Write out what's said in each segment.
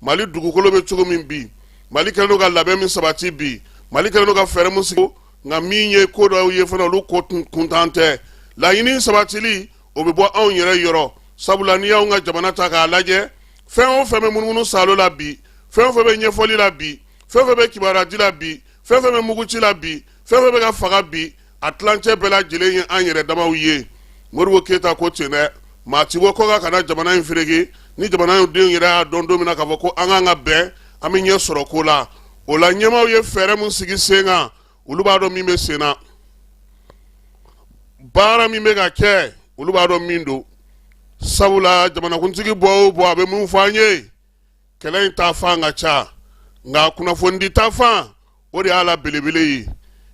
Mali dugukolo bɛ cogo min bi, Mali kɛlen don ka labɛn min sabati bi, Mali kɛlen don ka fɛɛrɛ min sigi, nka min ye ko dɔw ye fana, olu ko kuntan tɛ. Laɲini sabatili, o bɛ bɔ anw yɛrɛ yɔrɔ, sabula n'i y'anw ka jamana ta k'a lajɛ, fɛn o fɛn bɛ munumunu saalo la bi, fɛn o fɛn bɛ ɲɛfɔli la bi, fɛn o fɛn bɛ kibaruya di la bi, fɛn o fɛn bɛ muguci la bi, fɛn o fɛn bɛ ka faga bi, a tilancɛ bɛɛ lajɛlen ye an yɛrɛ damaw ye. Modibo Keyita ko ten dɛ, maa ti bɔ kɔkan ka na jamana in fereke ni jamana in denw yɛrɛ y'a dɔn don min na k'a fɔ ko an kan ka bɛn, an bɛ ɲɛ sɔrɔ ko la. O la, ɲɛmaaw ye fɛɛrɛ min sigi sen kan, olu b'a dɔn min bɛ sen na, baara min bɛ ka kɛ, olu b'a dɔn min don, sabula jamanakuntigi bɔ o bɔ, a bɛ mun fɔ an ye? Kɛlɛ in ta fan ka ca, nka kunnafonidi ta fan, o de y'a la belebele ye.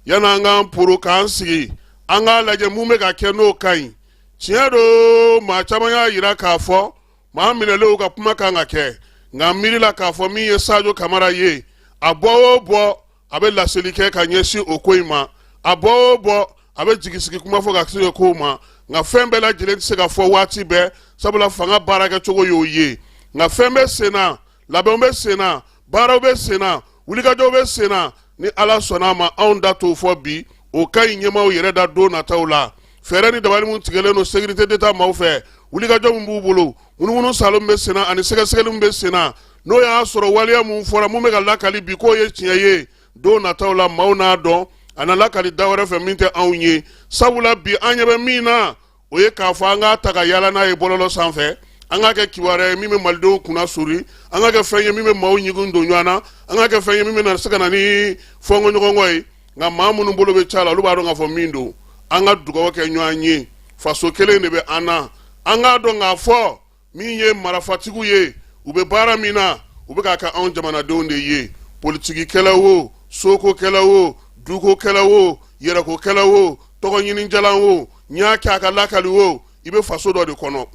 Yanni an k'an poro k'an sigi, an k'a lajɛ mun bɛ ka kɛ n'o ka ɲi. Tiɲɛ don, maa caman y'a jira k'a fɔ maa minɛlenw ka kuma kan ka kɛ, nka miiri la k'a fɔ min ye Sajo Kamara ye, a bɔ o bɔ, a bɛ laseli kɛ ka ɲɛsin o ko in ma, a bɔ o bɔ, a bɛ jigisigi kuma fɔ ka se kow ma. Nka fɛn bɛɛ lajɛlen tɛ se ka fɔ waati bɛɛ, sabula fanga baarakɛcogo y'o ye. Nka fɛn bɛ sen na, labɛnw bɛ sen na, baaraw bɛ sen na, wulikajɔw bɛ sen na. Ni Ala sɔnna a ma, anw da t'o fɔ bi, o ka ɲi ɲɛmaaw yɛrɛ da don nataw la. Fɛɛrɛ ni dabali min tigɛlen don sécurité d'État maaw fɛ, wulikajɔ min b'u bolo, munumunu saalo min bɛ senna ani sɛgɛsɛgɛli min bɛ senna, n'o y'a sɔrɔ waleya mun fɔra, mun bɛ ka lakali bi, k'o ye tiɲɛ ye, don nataw la maaw n'a dɔn, a na lakali da wɛrɛ fɛ min tɛ anw ye. Sabula bi an ɲɛ bɛ min na, o ye k'a fɔ an k'a ta ka yaala n'a ye bɔlɔlɔ sanfɛ, an k'a kɛ kibaruya ye min bɛ malidenw kunna suri, an k'a kɛ fɛn ye min bɛ maaw ɲigun don ɲɔgɔn na, an k'a kɛ fɛn ye min bɛ na se ka na ni fɔnkɔɲɔgɔnkɔ ye. Nka maa minnu bolo bɛ ca la, olu b'a dɔn k'a fɔ min don. An ka dugawu kɛ ɲɔgɔn ye, faso kelen de bɛ an na. An k'a dɔn k'a fɔ min ye marafatigiw ye, u bɛ baara min na, u bɛ k'a kɛ anw jamanadenw de ye. Politikikɛla wo, sokokɛla wo, dukokɛla wo, yɛrɛkokɛla wo, tɔgɔ ɲinijalan wo, n y'a kɛ a ka lakali wo, i bɛ faso dɔ de kɔnɔ.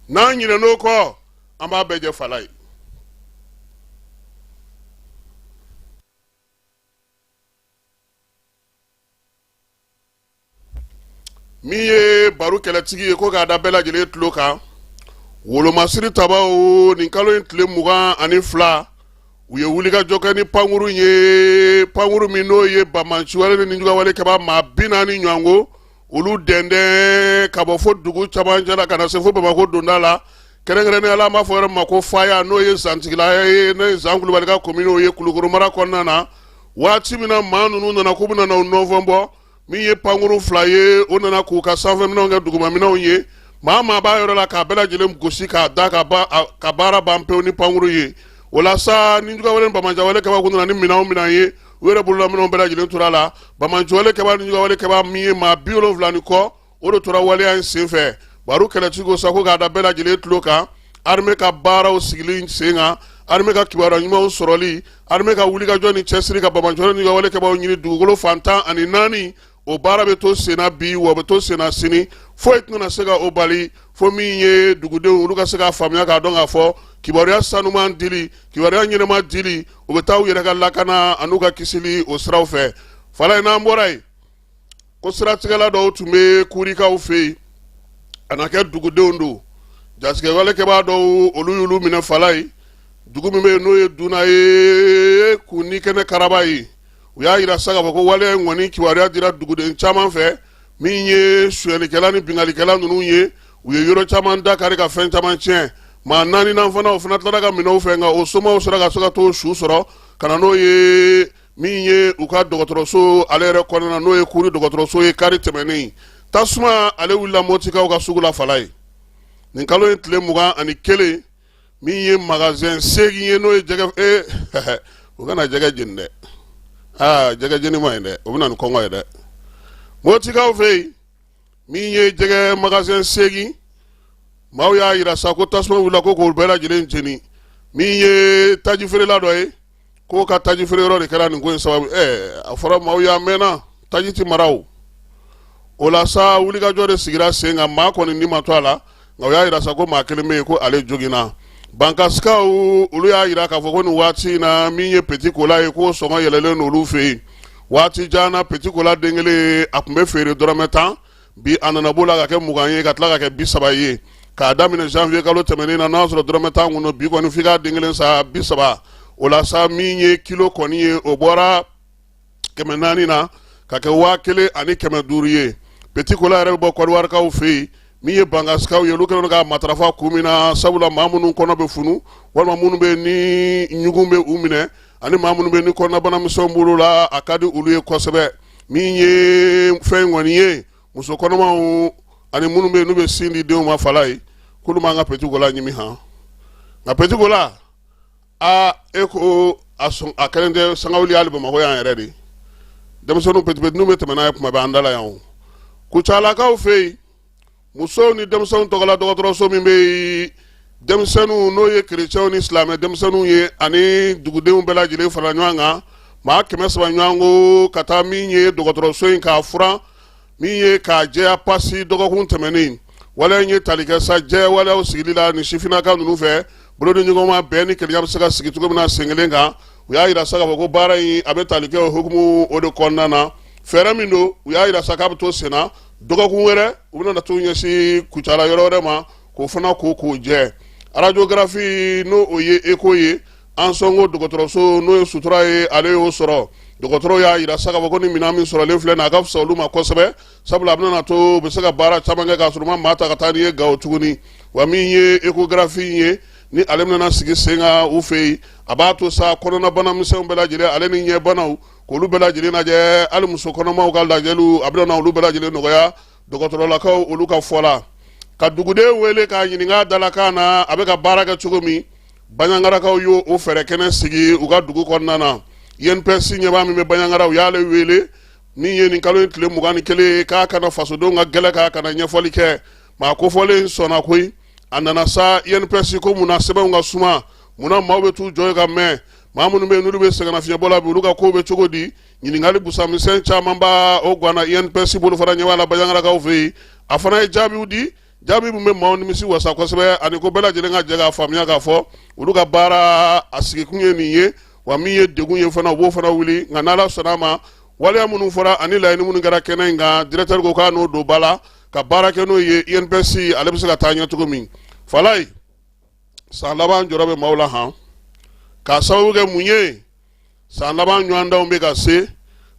N'an ɲinɛn'o kɔ, an b'a bɛɛ jɛ fala ye. Min ye baro kɛlɛtigi ye ko k'a da bɛɛ lajɛlen tulo kan, wolomasiri tabaw, nin kalo in tile 22, u ye wulikajɔ kɛ ni pankurun ye, pankurun min n'o ye banbaanciwale ni nijuguyawale kɛbaa maa 40 ɲɔgɔnko, olu dɛndɛn ka bɔ fo dugu camancɛ la ka na se fo Bamakɔ donda la. Kɛrɛnkɛrɛnnenya la, an b'a fɔ yɔrɔ min ma ko Faya, n'o ye Zantigila ye, n'o ye Zan Kulubali ka komini ye Kulukoro mara kɔnɔna na. Waati min na maa ninnu nana k'u bɛna na u nɔfɛ bɔ, min ye pankurun fila ye, o nana k'u ka sanfɛminɛnw kɛ dugumaminɛnw ye. Maa maa b'a yɔrɔ la k'a bɛɛ lajɛlen gosi k'a da ka baara ban pewu ni pankurun ye. O la sa, nijuguyawale ni banbaanciwale kɛbaa kun nana ni minɛn o minɛn ye, u yɛrɛ bololaminɛnw bɛɛ lajɛlen tora a la. Banbaanciwale kɛbaa ni nijuguyawale kɛbaa min ye maa 70 ni kɔ, o de tora waleya in senfɛ. Baro kɛlɛtigi ko sa ko k'a da bɛɛ lajɛlen tulo kan, armée ka baaraw sigili sen kan, armée ka kibaruya ɲumanw sɔrɔli, armée ka wulikajɔ ni cɛsiri ka banbaanciwale ni nijuguyawale kɛbaaw ɲini dugukolo fan 14, o baara bɛ to senna bi, wa bɛ to senna sini. Foyi tɛna se ka o bali, fo min ye dugudenw, olu ka se k'a faamuya k'a dɔn k'a fɔ kibaruya sanuman dili, kibaruya ɲɛnama dili, o bɛ taa u yɛrɛ ka lakana an'u ka kisili o siraw fɛ. Fala, n'an bɔra yen, ko siratigɛla dɔw tun bɛ Kurikaw fɛ yen, a na kɛ dugudenw don, jatigɛwale kɛbaa dɔw, olu y'olu minɛ. Fala ye, dugu min bɛ yen n'o ye Duna ye, k'u ni kɛnɛ karaba ye, u y'a jira sa k'a fɔ ko waleya in kɔni kibaruya dira duguden caman fɛ. Min ye sonyɛlikɛla ni binkannikɛla ninnu ye, u ye yɔrɔ caman da kari ka fɛn caman tiɲɛ. Maa naaninan fana, o fana tilara ka minɛ u fɛ, nka o somaw sera ka se ka t'o su sɔrɔ ka na n'o ye min ye u ka dɔgɔtɔrɔso ale yɛrɛ kɔnɔna na, n'o ye Kuri dɔgɔtɔrɔso ye. Kari tɛmɛnen, tasuma ale wulila Motikaw ka sugu la Fala ye nin kalo in tile 21. Min ye magasin 8 ye, n'o ye jɛgɛ ee, u kana jɛgɛ jeni dɛ, aa, jɛgɛ jeni ma ɲi dɛ, o bɛ na ni kɔngɔ ye dɛ. Motikaw fɛ yen, min ye jɛgɛ magasin 8, maaw y'a jira sa ko tasuma wulila ko k'o bɛɛ lajɛlen jeni. Min ye taji feerela dɔ ye, k'o ka taji feere yɔrɔ de kɛra nin ko in sababu. A fɔra maaw y'a mɛnna, taji ti mara o. O la sa, wulikajɔ de sigira sen kan, maa kɔni ni ma to a la, nka u y'a jira sa ko maa kelen bɛ yen ko ale joginna. Bankasikaw, olu y'a jira k'a fɔ ko nin waati in na, min ye petit cola ye, k'o sɔngɔ yɛlɛlen don olu fɛ yen waati jan na. Petit cola den kelen, a tun bɛ feere dɔrɔmɛ 10, bi a nana b'o la ka kɛ 20 ye, ka tila ka kɛ 30 ye. K'a daminɛ janvier kalo tɛmɛnen na, n'a sɔrɔ dɔrɔmɛ 10 kun don, bi kɔni f'i k'a den kelen san 30. O la sa, min ye kilo kɔni ye, o bɔra 400 na ka kɛ 1500 ye. Petit cola yɛrɛ bɛ bɔ Kɔdiwarikaw fɛ yen. Min ye Bangasikaw ye, olu kɛlen don k'a matarafa kun min na, sabula maa minnu kɔnɔ bɛ funu, walima minnu bɛ ni ɲugun bɛ u minɛ, ani maa minnu bɛ ni kɔnɔnabana misɛnw b'olu la, a ka di olu ye kosɛbɛ. Min ye fɛn kɔni ye, muso kɔnɔmaw ani minnu bɛ yen n'u bɛ sin di denw ma, fala ye k'olu m'an ka petit cola ɲimi han. Nka petit cola, aa, e ko a sɔn a kɛlen tɛ sangawuli hali Bamakɔ yan yɛrɛ de. Denmisɛnninw petit petitninw bɛ tɛmɛ n'a ye kuma bɛɛ an da la yan. O Kucalakaw fɛ yen, musow ni denmisɛnw tɔgɔla dɔgɔtɔrɔso min bɛ yen, denmisɛnninw, n'o ye kerecɛnw ni silamɛ denmisɛnninw ye, ani dugudenw bɛɛ lajɛlen fara ɲɔgɔn kan, maa 300 ɲɔgɔn ko ka taa min ye dɔgɔtɔrɔso in k'a furan, min ye k'a jɛya pasi dɔgɔkun tɛmɛnen. Waleya in ye tali kɛ sa jɛ waleyaw sigili la ni sifinnaka ninnu fɛ, bolo di ɲɔgɔn ma, bɛn ni kelenya bɛ se ka sigi cogo min na sen kelen kan. U y'a yira sa k'a fɔ ko baara in a bɛ tali kɛ o hukumu o de kɔnɔna na. Fɛɛrɛ min don, u y'a yira sa k'a bɛ to sen na dɔgɔkun wɛrɛ, u bɛna t'u ɲɛsin Kucala yɔrɔ wɛrɛ ma k'o fana ko k'o jɛ. Radiographie, n'o o ye écho ye, Ansongo dɔgɔtɔrɔso, n'o ye sutura ye, ale y'o sɔrɔ. Dɔgɔtɔrɔw y'a yira sa k'a fɔ ko ni minɛn min sɔrɔlen filɛ nin, a ka fisa olu ma kosɛbɛ, sabula a bɛna to u bɛ se ka baara caman kɛ k'a sɔrɔ u ma maa ta ka taa n'i ye Gawo tuguni. Wa min ye échographie ye, ni ale bɛna sigi sen kan u fɛ yen, a b'a to sa kɔnɔnabana misɛnw bɛɛ lajɛlen, ale ni ɲɛbanaw, k'olu bɛɛ lajɛlen lajɛ, hali muso kɔnɔmaw ka lajɛliw, a bɛna olu bɛɛ lajɛlen nɔgɔya, dɔgɔtɔrɔlakaw olu ka fɔ la. Ka duguden wele k'a ɲininka dalakan na a bɛ ka baara kɛ cogo min, Baɲangarakaw y'o o fɛɛrɛ kɛnɛ sigi u ka dugu kɔnɔna na. INPS ɲɛmaa min bɛ Baɲangara, u y'ale wele min ye nin kalo in tile 21 k'a ka na fasodenw ka gɛlɛ k'a ka na ɲɛfɔli kɛ. Maa kofɔlen sɔnna koyi, a nana sa. INPS ko munna sɛbɛnw ka suma, munna maaw bɛ t'u jɔ ka mɛn, maa minnu bɛ yen n'olu bɛ sɛgɛnnafiɲɛbɔ la bi, olu ka kow bɛ cogo di? Ɲininkali busamisɛn caman b'a o ganna INPS bolofara ɲɛmaa la Baɲangarakaw fɛ yen. A fana ye jaabiw di, jaabi min bɛ maaw nimisi wasa kosɛbɛ, ani ko bɛɛ lajɛlen ka jɛ k'a faamuya k'a fɔ olu ka baara a sigikun ye nin ye. Wa min ye degun ye fana, u b'o fana wuli. Nka n'Ala sɔnna a ma, waleya minnu fɔra ani laɲini minnu kɛra kɛnɛ in kan, directeur ko k'a n'o don ba la ka baara kɛ n'o ye, INPS ale bɛ se ka taa ɲɛ cogo min. Falayi, san laban jɔrɔ bɛ maaw la han, k'a sababu kɛ mun ye? San laban ɲɔgɔndanw bɛ ka se.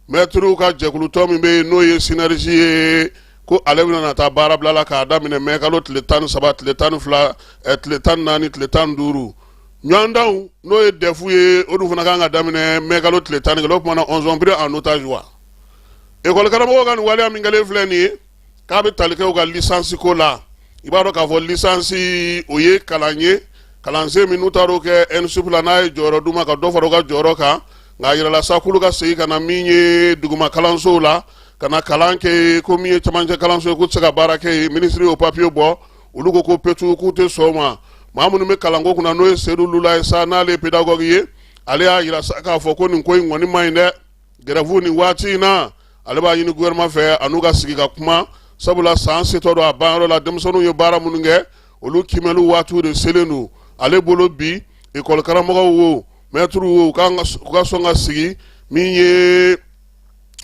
Mɛtiriw ka jɛkulutɔn min bɛ yen, n'o ye SYNERJ ye, ko ale bɛna na taa baarabila la k'a daminɛ mɛ kalo tile 13, tile 12, tile 14, tile 15. Ɲɔgɔndanw, n'o ye DEF ye, o dun fana kan ka daminɛ mɛ kalo tile 11. O tuma na, on sont pris en otage. Wa ekɔli karamɔgɔw ka nin waleya min kɛlen filɛ nin ye, k'a bɛ tali kɛ u ka licence ko la. I b'a dɔn k'a fɔ licence, o ye kalan ye, kalansen min n'u taar'o kɛ ENSUP la, n'a ye jɔyɔrɔ d'u ma ka dɔ fara u ka jɔyɔrɔ kan. Nka a yirala sa k'olu ka segin ka na min ye duguma kalansow la ka na kalan kɛ, ko min ye camancɛ kalanso ye, k'u tɛ se ka baara kɛ yen. Minisiri y'o papiye bɔ, olu ko ko petu, k'u tɛ sɔn o ma. Maa minnu bɛ kalanko kunna, n'o ye Seyidu Lula ye sa, n'ale ye pédagogue ye, ale y'a yira sa k'a fɔ ko nin ko in kɔni man ɲi dɛ, grève nin waati in na. Ale b'a ɲini gouvernement fɛ a n'u ka sigi ka kuma, sabula san setɔ don a banyɔrɔ la, denmisɛnninw ye baara minnu kɛ, olu kiimɛli waatiw de selen don. Ale bolo bi, ekɔli karamɔgɔw wo, mɛtiriw wo, u ka sɔn ka sigi, min ye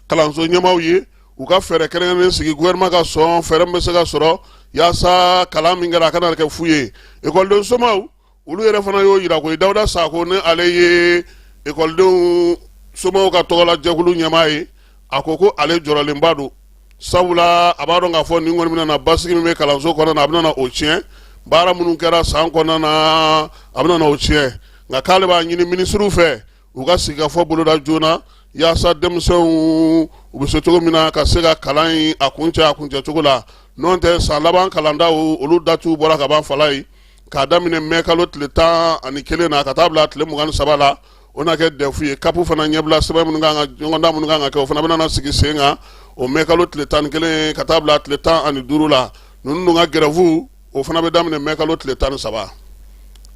kalanso ɲɛmaaw ye, u ka fɛɛrɛ kɛrɛnkɛrɛnnen sigi, gouvernement ka sɔn, fɛɛrɛ min bɛ se ka sɔrɔ yaasa kalan min kɛra, a kana kɛ fu ye. Ekɔliden somaw, olu yɛrɛ fana y'o yira koyi. Dawuda Sako, ni ale ye ekɔlidenw somaw ka tɔgɔla jɛkulu ɲɛmaa ye, a ko ko ale jɔrɔlenba don, sabula a b'a dɔn k'a fɔ nin kɔni bɛna na basigi min bɛ kalanso kɔnɔ na, a bɛna na o tiɲɛ. Baara minnu kɛra san kɔnɔna na, a bɛna na o tiɲɛ. Nka k'ale b'a ɲini minisiriw fɛ, u ka sigikafɔ boloda joona yaasa denmisɛnw u bɛ se cogo min na ka se ka kalan in a kuncɛ a kuncɛ cogo la. N'o tɛ, san laban kalandaw, olu datiw bɔra ka ban fala ye, k'a daminɛ mɛ kalo tile 11 na ka taa bila tile 23 la, o na kɛ DEF ye. CAP fana ɲɛbila sɛbɛn minnu kan ka ɲɔgɔndan minnu kan ka kɛ, o fana bɛna na sigi sen kan o mɛ kalo tile 11 ka taa bila tile 15 la. Ninnu dun ka grève, o fana bɛ daminɛ mɛ kalo tile 13.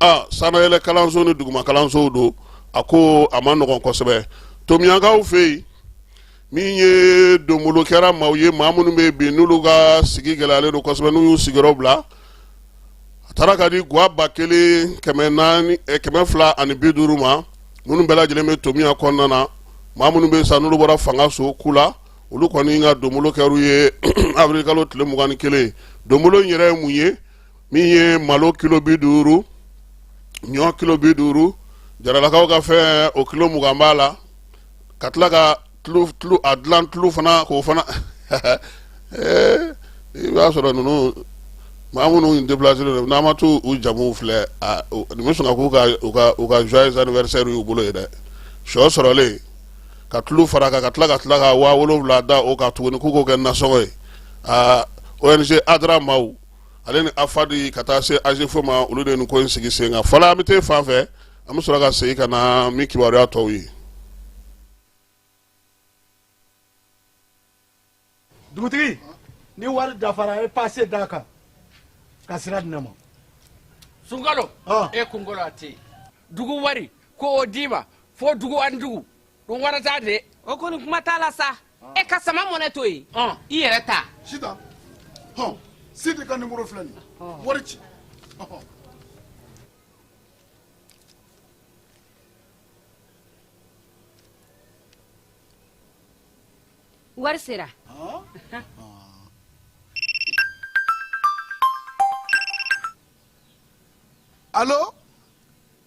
A sannayɛlɛ kalanso ni duguma kalansow don, a ko a ma nɔgɔn kosɛbɛ. Tomiyankaw fɛ yen, min ye donbolo kɛra maaw ye, maa minnu bɛ bi n'olu ka sigi gɛlɛyalen don kosɛbɛ, n'u y'u sigiyɔrɔ bila, a taara ka di gwa 1 400, 250 ma, minnu bɛɛ lajɛlen bɛ Tomiya kɔnɔna na. Maa minnu bɛ sa, n'olu bɔra fanga so ku la, olu kɔni ka donbolo kɛr'u ye avril kalo tile 21. Donbolo in yɛrɛ ye mun ye? Min ye malo kilo 50, ɲɔ kilo 50, jaralakaw ka fɛn o kilo 20 b'a la, ka tila ka tulu tulu a dilan tulu fana k'o fana. Ee, i b'a sɔrɔ ninnu maa minnu déplacé don, n'an ma t'u u jamuw filɛ, a nin bɛ sɔn ka k'u ka u ka u ka joyeux anniversaire y'u bolo ye dɛ. Sɔ sɔrɔlen ka tulu fara kan, ka tila ka 7000 da o kan tuguni k'u k'o kɛ nasɔngɔ ye. Aa, ONG ADRA maaw ale ni AFAD ka taa se AGEFAU ma, olu de ye nin ko in sigi sen kan. Fɔlɔ, an bɛ taa fan fɛ, an bɛ sɔrɔ ka segin ka na min kibaruya tɔw ye. Dugutigi, ni wari dafara, e passe d'a kan ka sira di ne ma. Sunkalo e kunkolo a tɛ dugu wari ko o d'i ma fo dugu ani dugu ɗum warata de. O kɔni, kuma t'a la sa. E ka sama mɔnɛ to yen, i yɛrɛ ta. Sitan hɔn, Sidi ka nimoro filɛ nin ye, wari ci. Ɔhɔn. Wari sera. Alo,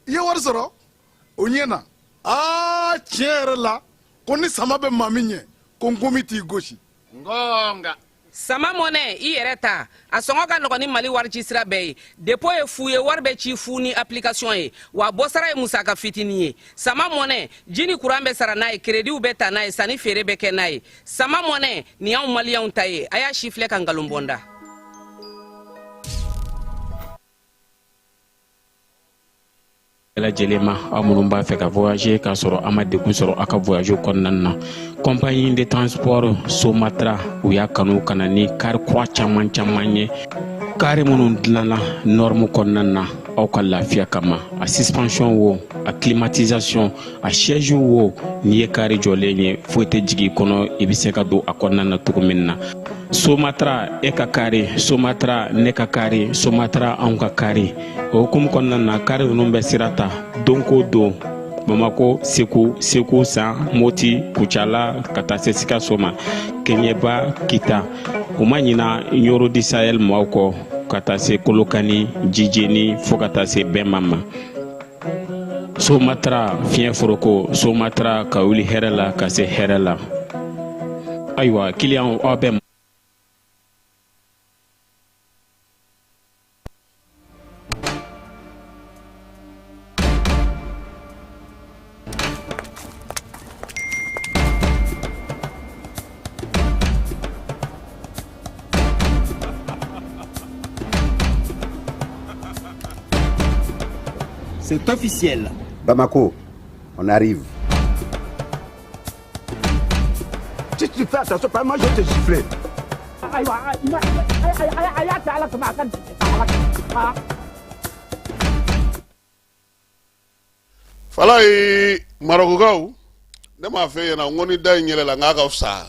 i ye wari sɔrɔ o ɲɛ na. Aa, tiɲɛ yɛrɛ la, ko ni sama bɛ maa min ɲɛ, ko nkomi t'i gosi. Ngonga. Sama mɔnɛ, i yɛrɛ ta, a sɔngɔ ka nɔgɔn ni Mali wari ci sira bɛɛ ye. Dépôt ye fu ye, wari bɛ ci fu ni application ye, wa bɔsara ye musaka fitinin ye. Sama mɔnɛ, ji ni kuran bɛ sara n'a ye, créditw bɛ ta n'a ye, sanni feere bɛ kɛ n'a ye. Sama mɔnɛ nin y'anw maliyɛnw ta ye. A y'a si filɛ ka nkalon bɔ n da. Bɛɛ lajɛlen ma, aw minnu b'a fɛ ka voyager k'a sɔrɔ a ma degun sɔrɔ aw ka voyage kɔnɔna na, compagnie de transport Somatra, u y'a kanu ka na ni car kura caman caman ye, car minnu dilanna norme kɔnɔna na aw ka lafiya kama. A suspension wo, a climatisation, a siège wo, n'i ye car jɔlen ye, foyi tɛ jigin i kɔnɔ, i bɛ se ka don a kɔnɔna na cogo min na. Somatra, e ka car Somatra, ne ka car Somatra, anw ka car. O hukumu kɔnɔna na, car ninnu bɛ sira ta don ko don Bamako, Segu, Segu San, Moti, Kucala, ka taa se Sikaso ma, Keɲɛba, Kita. U ma ɲina Ɲoro du Sahel maaw kɔ, ka taa se Kolokani, Jijeni, fo ka taa se Bɛnma ma. Somatra, fiɲɛ foroko Somatra, ka wuli hɛrɛ la ka se hɛrɛ la. Ayiwa, kiliyanw, aw bɛ C'est officiel. Bamako, on arrive. Si tu fais attention, pas moi je vais te gifler. Ayiwa, a y'a kɛ Ala kama, a ka ala. Falayi, Marɔkukaw, ne m'a fɛ ɲɛna n ko ni da in yɛlɛla n k'a ka fisa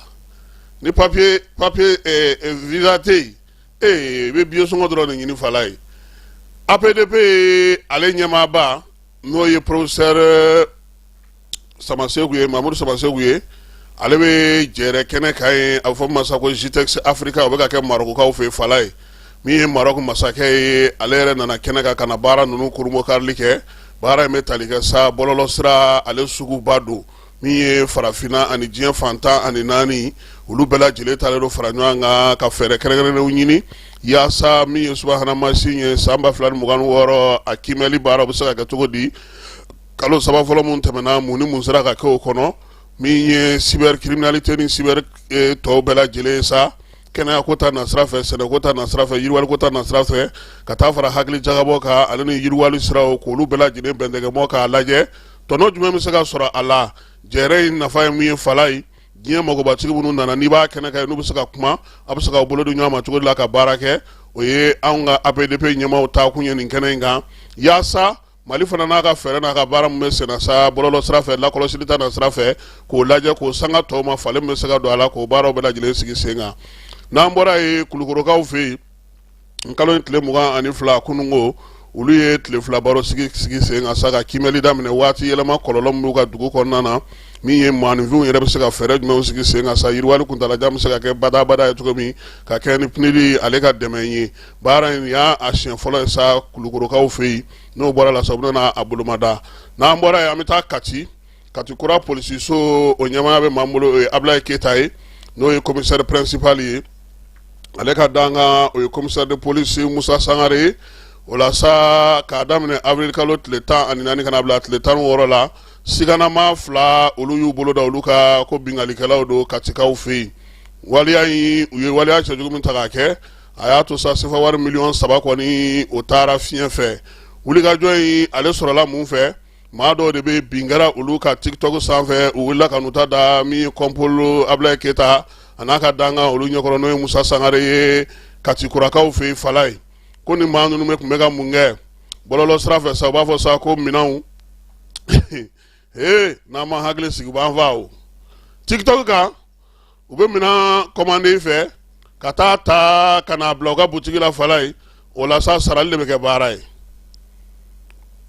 ni papier visa tɛ yen. Ee, i bɛ billet sɔngɔ dɔrɔn de ɲini. Falayi, APDP ale ɲɛmaaba, n'o ye professeur Samaseku ye, Mamudu Samaseku ye, ale bɛ jɛrɛ kɛnɛ kan ye, a bɛ fɔ min ma sa ko Gitex Africa, o bɛ ka kɛ Marɔkukaw fɛ yen. Falayi, min ye Marɔku masakɛ ye, ale yɛrɛ nana kɛnɛ kan ka na baara ninnu kurunbonkarili kɛ. Baara in bɛ tali kɛ sa bɔlɔlɔ sira ale suguba don, min ye farafinna ani diɲɛ fan 14, olu bɛɛ lajɛlen talen don fara ɲɔgɔn kan ka fɛɛrɛ kɛrɛnkɛrɛnnenw ɲini yaasa min ye subahana mansin ye san 2026, a kiimɛli baara bɛ se ka kɛ cogo di, kalo 3 fɔlɔ mun tɛmɛna, mun ni mun sera ka kɛ o kɔnɔ, min ye cybercriminalité ni cyber tɔw bɛɛ lajɛlen sa, kɛnɛya ko ta nasira fɛ, sɛnɛko ta nasira fɛ, yiriwali ko ta nasira fɛ, ka taa fara hakili jagabɔ kan ale ni yiriwali siraw, k'olu bɛɛ lajɛlen bɛntɛgɛmɔ k'a lajɛ tɔnɔ jumɛn bɛ se ka sɔrɔ a la. Jɛrɛ in nafa ye mun ye? Falayi, diɲɛ magobatigi minnu nana, n'i b'a kɛnɛ kan, n'u bɛ se ka kuma, a bɛ se ka bolo di ɲɔgɔn ma cogo di la ka baara kɛ. O ye anw ka APDP ɲɛmaaw taakun ye nin kɛnɛ in kan, yaasa Mali fana n'a ka fɛɛrɛ n'a ka baara min bɛ senna sa bɔlɔlɔ sira fɛ, lakɔlɔsili ta na sira fɛ, k'o lajɛ k'o sanga tɔw ma, falen min bɛ se ka don a la, k'o baaraw bɛɛ lajɛlen sigi sen kan. N'an bɔra yen, Kulukorokaw fɛ yen, n kalo in tile 22 kununko, olu ye tile 2 baro sigi sigi sen kan sa ka kiimɛli daminɛ waati yɛlɛma kɔlɔlɔ min b'u ka dugu kɔnɔna na. Min ye maaninfinw yɛrɛ bɛ se ka fɛɛrɛ jumɛnw sigi sen kan sa, yiriwali kuntalajan bɛ se ka kɛ badabada ye cogo min, ka kɛ ni PNUD ale ka dɛmɛ ye. Baara in y'a a siɲɛ fɔlɔ ye sa Kulukorokaw fɛ yen. N'o bɔra la sa, u bɛna a bolomada. N'an bɔra yen, an bɛ taa Kati. Kati kura polisiso, o ɲɛmaaya bɛ maa min bolo, o ye Abulayi Keyita ye, n'o ye commissaire principal ye. Ale ka dankan, o ye commissaire de police Musa Sangare ye. O la sa, k'a daminɛ avril kalo tile 14 ka na bila tile 16 la, siganama fila, olu y'u bolo da olu kan ko binkalikɛlaw don Katikaw fɛ yen. Waleya in, u ye waleya cɛjugu min ta k'a kɛ, a y'a to sa sefa wari miliyɔn 3 kɔni, o taara fiɲɛ fɛ. Wulikajɔ in, ale sɔrɔla mun fɛ? Maa dɔw de bɛ bin kɛra olu ka TikTok sanfɛ. U wulila ka n'u ta da min ye compol Abulayi Keyita a n'a ka dankan olu ɲɛkɔrɔ, n'o ye Musa Sangare ye Katikurakaw fɛ yen Falaye, ko ni maa ninnu bɛ tun bɛ ka mun kɛ bɔlɔlɔ sira fɛ sa? U b'a fɔ sa ko minɛnw ee, n'an ma hakili sigi, u b'an faa o. TikTok kan, u bɛ minɛn commandé i fɛ ka taa ta ka n'a bila u ka butigi la Falaye. O la sa, sarali de bɛ kɛ baara ye.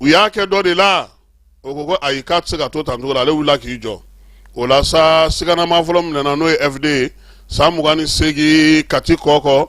U y'a kɛ dɔ de la, o ko ko ayi, k'a tɛ se ka to tan cogo la. Ale wulila k'i jɔ. O la sa, siganama fɔlɔ minɛna, n'o ye FD ye, san 28, Kati Kɔkɔ.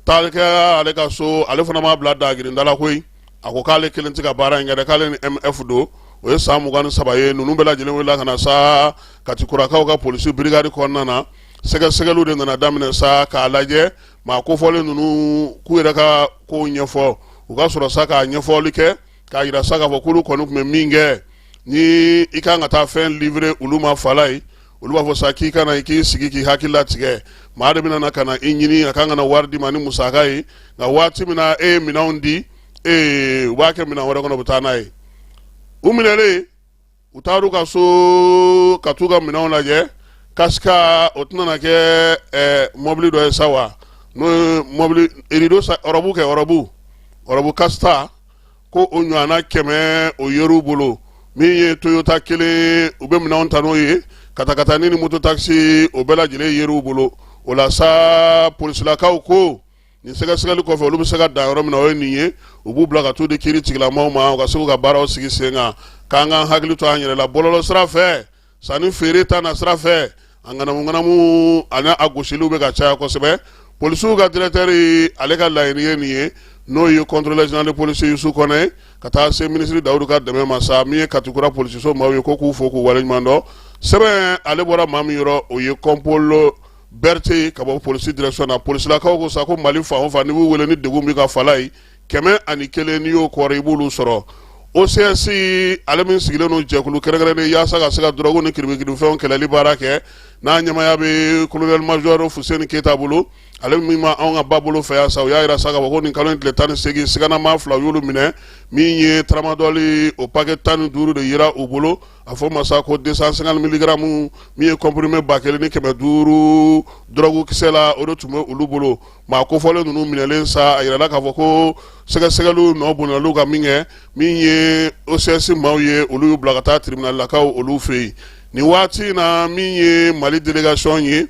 Taali kɛ ale ka so, ale fana m'a bila dagirinda la koyi. A ko k'ale kelen tɛ ka baara in kɛ dɛ, k'ale ni MF don, o ye san 23 ye. Ninnu bɛɛ lajɛlen wulila ka na sa Katikurakaw ka polisi brigade kɔnɔna na. Sɛgɛsɛgɛliw de nana daminɛ sa k'a lajɛ maa kofɔlen ninnu k'u yɛrɛ ka kow ɲɛfɔ. U ka sɔrɔ sa k'a ɲɛfɔli kɛ k'a yira sa k'a fɔ k'olu kɔni tun bɛ min kɛ, ni i kan ka taa fɛn livrer olu ma Falaye, olu b'a fɔ sa k'i ka na, i k'i sigi k'i hakili latigɛ. Maa de bɛna na ka na i ɲini, a kan ka na wari d'i ma ni musaka ye, nka waati min na e ye minɛnw di, ee, u b'a kɛ minɛn wɛrɛ kɔnɔ, u bɛ taa n'a ye. U minɛlen, u taar'u ka so ka t'u ka minɛnw lajɛ. Kasika o tɛna na kɛ mɔbili dɔ ye sa wa, n'o ye mɔbili rideau sa, ɔrɔbu kɛ, ɔrɔbu kasita ko o ɲɔgɔnna 100, o yer'u bolo. Min ye Toyota kelen, u bɛ minɛnw ta n'o ye, katakatani ni moto taxi, o bɛɛ lajɛlen yer'u bolo. O la sa, polisilakaw ko nin sɛgɛsɛgɛli kɔfɛ, olu bɛ se ka dan yɔrɔ min na, o ye nin ye. U b'u bila ka t'u di kiiri tigilamaw ma, u ka se k'u ka baaraw sigi sen kan. K'an k'an hakili to an yɛrɛ la bɔlɔlɔ sira fɛ, sanni feere ta na sira fɛ, a ŋanamu ŋanamu ani a gosiliw bɛ ka caya kosɛbɛ. Polisiw ka directeur, ale ka laɲini ye nin ye, n'o ye contrôleur général de police Yusu Kɔnɛ, ka taa se minisiri Dawudu ka dɛmɛ ma sa. Min ye Katikura polisiso maaw ye, ko k'u fo k'u waleɲuman dɔn. Sɛbɛn ale bɔra maa min yɔrɔ, o ye compol Berete ka bɔ polisi direction na. Polisilakaw ko sa ko Mali fan o fan, n'i b'u wele ni degun b'i kan Falaye, 101, n'i y'o kɔrɔ, i b'olu sɔrɔ. OCS, ale min sigilen don jɛkulu kɛrɛnkɛrɛnnen yaasa ka se ka dɔrɔgu ni kiribikirifɛnw kɛlɛli baara kɛ, n'a ɲɛmaaya bɛ colonel major Fuseni Keyita bolo, ale min ma anw ka ba bolo fɛ yan sa, u y'a yira sa k'a fɔ ko nin kalo in tile 18, siganamaa fila, u y'olu minɛ. Min ye tramadol, o paquet 15 de yera u bolo. A fɔ ma sa ko 250 milligrammes, min ye comprimé 1500 dɔrɔgu kisɛ la, o de tun bɛ olu bolo. Maa kofɔlen ninnu minɛlen sa, a yirala k'a fɔ ko sɛgɛsɛgɛliw nɔ bonyana ka min kɛ, min ye OCS maaw ye, olu y'u bila ka taa tribunalakaw olu fɛ yen. Nin waati in na, min ye Mali délégation ye,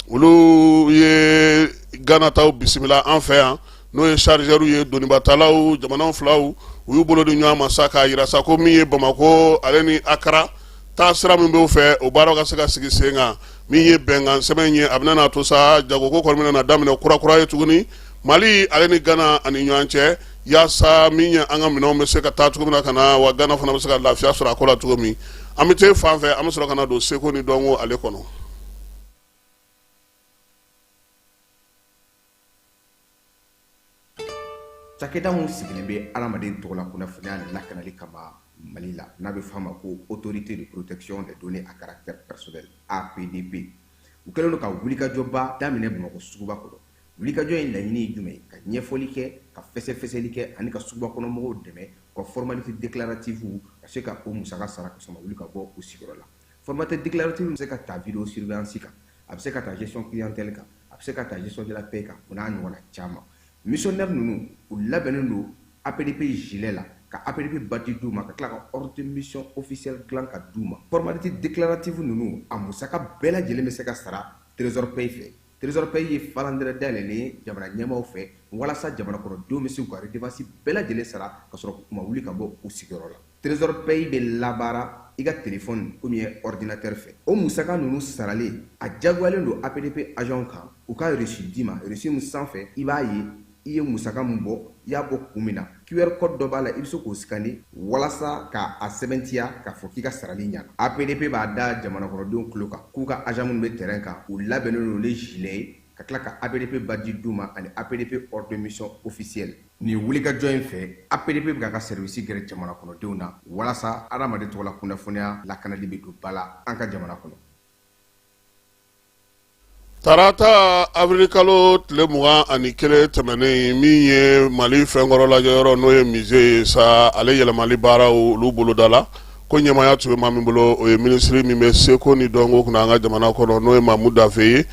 olu ye Gana taw bisimila an fɛ yan, n'o ye chargeur ye, donibatalaw. Jamana filaw, u y'u bolo di ɲɔgɔn ma sa k'a yira sa ko min ye Bamakɔ ale ni Akara taa sira min b'o fɛ, o baaraw ka se ka sigi sen kan. Min ye bɛnkan sɛbɛn ye, a bɛna n'a to sa jagoko kɔni bɛna na daminɛ kura ye tuguni Mali ale ni Gana ani ɲɔgɔn cɛ, yaasa min ye an ka minɛnw bɛ se ka taa cogo min na ka na, wa Gana fana bɛ se ka lafiya sɔrɔ a ko la cogo min. An bɛ taa fan fɛ, an bɛ sɔrɔ ka na don seko ni dɔnko ale kɔnɔ. Cakɛda min sigilen bɛ adamaden tɔgɔla kunnafoniya lakanali kama Mali la, n'a bɛ f'a ma ko Autorité de protection des données à caractère personnel, APDP, u kɛlen don ka wulikajɔba daminɛ Bamakɔ suguba kɔnɔ. Wulikajɔ in laɲini ye jumɛn ye? Ka ɲɛfɔli kɛ, ka fɛsɛfɛsɛli kɛ ani ka suguba kɔnɔ mɔgɔw dɛmɛ u ka formalité déclarative ka se ka o musaka sara ka sɔrɔ ma wuli ka bɔ u sigiyɔrɔ la. Formalité déclarative bɛ se ka ta vidéo surveillance kan, a bɛ se ka ta gestion clientèle kan, a bɛ se ka ta gestion de la paie kan, o n'a ɲɔgɔnna caman. Missionnaire ninnu, u labɛnnen don APDP gilet la, ka APDP badge d'u ma, ka tila ka ordre de mission officielle dilan ka d'u ma. Formalité déclarative ninnu, a musaka bɛɛ lajɛlen bɛ se ka sara Trésor Paye fɛ. Trésor Paye ye falandɛrɛ dayɛlɛlen ye jamana ɲɛmaaw fɛ walasa jamana kɔnɔdenw bɛ se k'u ka redevance bɛɛ lajɛlen sara ka sɔrɔ u ma wuli ka bɔ u sigiyɔrɔ la. Trésor Paye bɛ labaara i ka telefɔni ou bien ordinateur fɛ. O musaka ninnu saralen, a jagoyalen don APDP agent kan u ka reçu d'i ma, reçu min sanfɛ i b'a ye i ye musaka min bɔ, i y'a bɔ kun min na. QR code dɔ b'a la, i bɛ se k'o scanner walasa ka a sɛbɛntiya k'a fɔ k'i ka sarali ɲana. APDP b'a da jamanakɔnɔdenw tulo kan k'u ka agent minnu bɛ terrain kan, u labɛnnen don ni gilet ye, ka tila ka APDP badge d'u ma ani APDP ordre de mission officiel. Nin wulikajɔ in fɛ, APDP bɛ k'a ka service gɛrɛ jamana kɔnɔdenw na walasa adamaden tɔgɔla kunnafoniya lakanali bɛ don ba la an ka jamana kɔnɔ. Tarata avril kalo tile 21 tɛmɛnen, min ye Mali fɛnkɔrɔ lajɛyɔrɔ, n'o ye musée ye sa, ale yɛlɛmali baaraw olu bolodala ko ɲɛmaaya tun bɛ maa min bolo, o ye minisiri min bɛ seko ni dɔnko kunna an ka jamana kɔnɔ, n'o ye Mamu Dafe ye.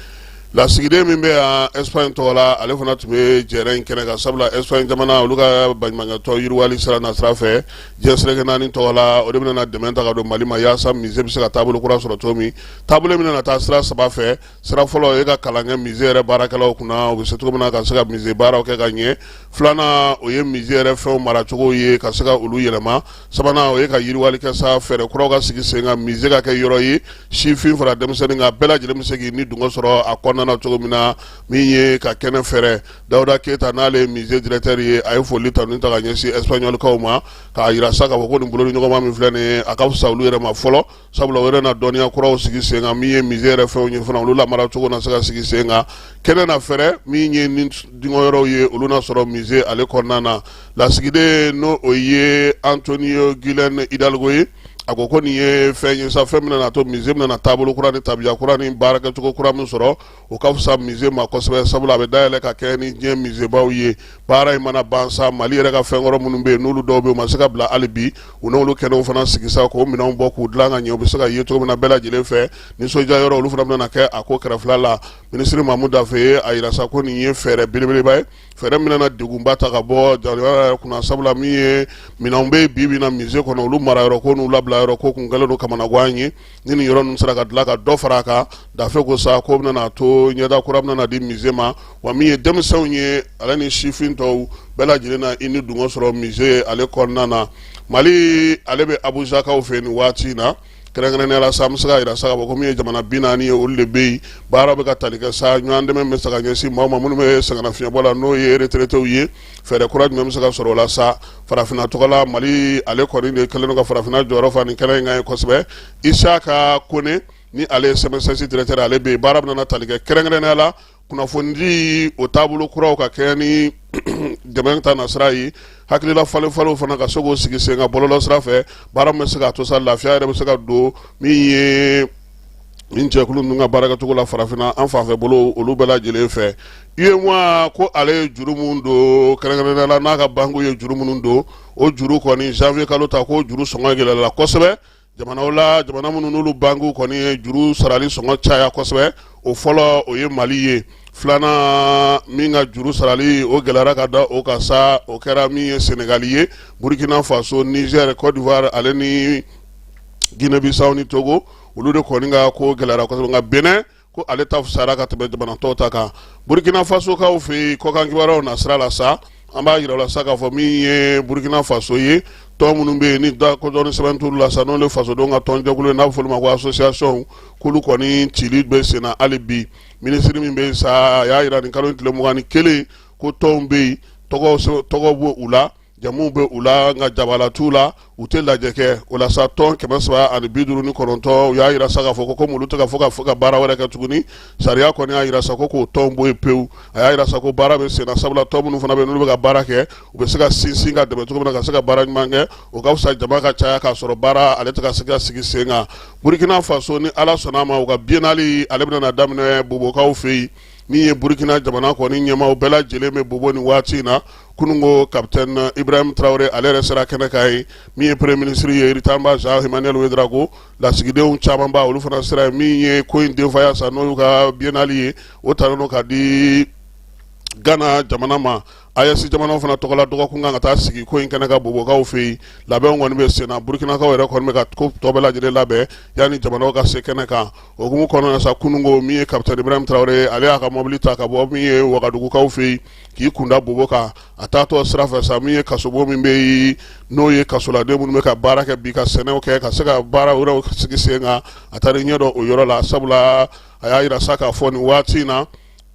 Lasigiden min bɛ yan Espagne tɔgɔ la, ale fana tun bɛ jɛrɛ in kɛnɛ kan, sabula Espagne jamana, olu ka baɲumankɛtɔn yiriwali sira nasira fɛ diɲɛ seleke naani tɔgɔ la, o de bɛna dɛmɛ ta ka don Mali ma yaasa musée bɛ se ka taabolo kura sɔrɔ cogo min. Taabolo min bɛna taa sira saba fɛ. Sira fɔlɔ ye ka kalan kɛ musée yɛrɛ baarakɛlaw kunna, u bɛ se cogo min na ka se ka musée baaraw kɛ ka ɲɛ. Filanan, o ye musée yɛrɛ fɛnw maracogo ye, ka se ka olu yɛlɛma. Sabanan, o ye ka yiriwali kɛ sa, fɛɛrɛ kuraw ka sigi sen kan, musée ka kɛ yɔrɔ ye sifin fara denmisɛnnin kan, bɛɛ lajɛlen bɛ se k'i ni dungɔ sɔrɔ a kɔnɔna na cogo min na. Min ye ka kɛnɛ fɛrɛ, Dawuda Keyita, n'ale ye musée directeur ye, a ye foli tanu ta ka ɲɛsin Espagnolkaw ma, k'a jira sa k'a fɔ ko nin bolodiɲɔgɔnma min filɛ nin ye, a ka fisa olu yɛrɛ ma fɔlɔ, sabula o yɛrɛ na dɔnniya kuraw sigi sen kan. Min ye musée yɛrɛ fɛnw ye fana, olu lamara cogo na se ka sigi sen kan. Kɛnɛ na fɛrɛ, min ye ni dungɔ yɔrɔw ye, olu na sɔrɔ musée ale kɔnɔna na. Lasigiden, n'o o ye Antonio Guillen Hidalgo ye, a ko ko nin ye fɛn ye sa, fɛn min na to musée bɛna taabolo kura ni tabiya kura ni baarakɛcogo kura min sɔrɔ, o ka fisa musée ma kosɛbɛ, sabula a bɛ dayɛlɛ ka kɛ ni diɲɛ muséebaw ye. Baara in mana ban sa, Mali yɛrɛ ka fɛnkɔrɔ minnu bɛ yen, n'olu dɔw bɛ yen u ma se ka bila hali bi, u n'olu kɛnɛw fana sigi sa, k'o minɛnw bɔ k'u dilan ka ɲɛ, u bɛ se ka ye cogo min na bɛɛ lajɛlen fɛ. Nisɔndiya yɔrɔ, olu fana bɛna kɛ a ko kɛrɛfɛla la. Minisiri Mamu Dafe ye a jira sa ko nin ye fɛɛrɛ belebeleba ye, fɛɛrɛ min bɛna degunba ta ka bɔ jamana yɛrɛ kunna, sabula min ye minɛnw bɛ bi bi na musée kɔnɔ, olu marayɔrɔ ko n'u labilayɔrɔ ko kun kɛlen don kamanagan ye. Ni nin yɔrɔ ninnu sera ka dilan ka dɔ fara a kan, Dafe ko sa ko bɛna to ɲɛda kura bɛna di musée ma, wa min ye denmisɛnw ye ale ni sifin tɔw bɛɛ lajɛlen na i ni dungɔ sɔrɔ musée ale kɔnɔna na. Mali ale bɛ Abujakaw fɛ nin waati in na. Kɛrɛnkɛrɛnnenya la sa, an bɛ se k'a jira sa k'a fɔ ko min ye jamana 40 ye, olu de bɛ yen. Baara bɛ ka tali kɛ sa, ɲɔgɔn dɛmɛ bɛ se ka ɲɛsin maaw ma minnu bɛ sɛgɛnnafiɲɛbɔ la, n'o ye retraitéw ye. Fɛɛrɛ kura jumɛn bɛ se ka sɔrɔ o la sa farafinna tɔgɔ la? Mali ale kɔni de kɛlen don ka farafinna jɔyɔrɔ fa nin kɛnɛ in kan ye kosɛbɛ. Isaka Kone, ni ale ye CMSS directeur, ale bɛ yen. Baara bɛna tali kɛ kɛrɛnkɛrɛnnenya la kunnafonidi o taabolo kuraw ka kɛ ni dɛmɛ ta nasira ye, hakilila falen falenw fana ka se k'o sigi sen kan bɔlɔlɔ sira fɛ. Baara min bɛ se k'a to sa lafiya yɛrɛ bɛ se ka don min ye nin jɛkulu ninnu ka baarakɛcogo la farafinna an fanfɛ bolo, olu bɛɛ lajɛlen fɛ. UEMOA ko ale ye juru minnu don, kɛrɛnkɛrɛnnenya la n'a ka banque ye juru minnu don, o juru kɔni janvier kalo ta, k'o juru sɔngɔ gɛlɛyala kosɛbɛ. Jamanaw la, jamana minnu n'olu banques kɔni ye juru sarali sɔngɔ caya kosɛbɛ, o fɔlɔ o ye Mali ye. Filanan min ka juru sarali o gɛlɛyara ka da o kan sa, o kɛra min ye Senegali ye. Burkina Faso, Niger, Côte d'Ivoire ale ni Guinée-Bissau ni Togo, olu de kɔni ka ko gɛlɛyara kosɛbɛ. Nka Benin ko ale ta fisayara ka tɛmɛ jamana tɔw ta kan. Burkina Fasokaw fɛ yen, kɔkan kibaruyaw na sira la sa, an b'a jira la sa k'a fɔ min ye Burkina Faso ye, tɔn minnu bɛ yen ni da kodɔnni sɛbɛn t'olu la sa, n'olu ye fasodenw ka tɔnjɛkulu ye, n'a bɛ fɔ olu ma ko association, k'olu kɔni cili bɛ sen na hali bi. Minisiri min bɛ yen sa, a y'a jira nin kalo in tile 21 ko tɔnw bɛ yen, tɔgɔ b'u u la, jamuw bɛ u la, nka jabala t'u la, u tɛ lajɛ kɛ. O la sa, tɔn 359, u y'a jira sa k'a fɔ ko komi olu tɛ ka fɔ ka baara wɛrɛ kɛ tuguni, sariya kɔni y'a jira sa ko k'o tɔn bɔ yen pewu. A y'a jira sa ko baara bɛ sen na, sabula tɔn minnu fana bɛ yen, n'olu bɛ ka baara kɛ, u bɛ se ka sinsin ka dɛmɛ cogo min na ka se ka baara ɲuman kɛ, o ka fisa jama ka caya k'a sɔrɔ baara ale tɛ ka se ka sigi sen kan. Burkina Faso, ni Ala sɔnna a ma, u ka biennale ale bɛna na daminɛ Bobokaw fɛ yen. Min ye Burkina jamana kɔni ɲɛmaaw bɛɛ lajɛlen bɛ Bobo nin waati in na. Kununko, capitaine Ibrahim Traoré ale yɛrɛ sera kɛnɛ kan yen. Min ye premier ministre ye, Ritamba Jean Emmanuel Ouédraogo, lasigidenw camanba, olu fana sera yen. Min ye ko in denfaya sa, n'o y'u ka biennale ye, o talen don ka di Gana jamana ma. AES jamanaw fana tɔgɔla dɔgɔkun kan ka taa sigi ko in kɛnɛ kan Bobokaw fɛ yen. Labɛnw kɔni bɛ sen na, Burukinakaw yɛrɛ kɔni bɛ ka ko tɔ bɛɛ lajɛlen labɛn yanni jamanaw ka se kɛnɛ kan. O hukumu kɔnɔna na sa, kununko min ye kapitɛni Ibrahim Traoré ye, ale y'a ka mɔbili ta ka bɔ min ye Wagadugukaw fɛ yen k'i kunda Bobo kan. A taatɔ sira fɛ sa, min ye kasobon min bɛ yen, n'o ye kasoladen minnu bɛ ka baara kɛ bi ka sɛnɛw kɛ ka se ka baara wɛrɛw sigi sen kan, a taara ɲɛ dɔn o yɔrɔ la, sabula a y'a jira sa k'a fɔ nin waati in na,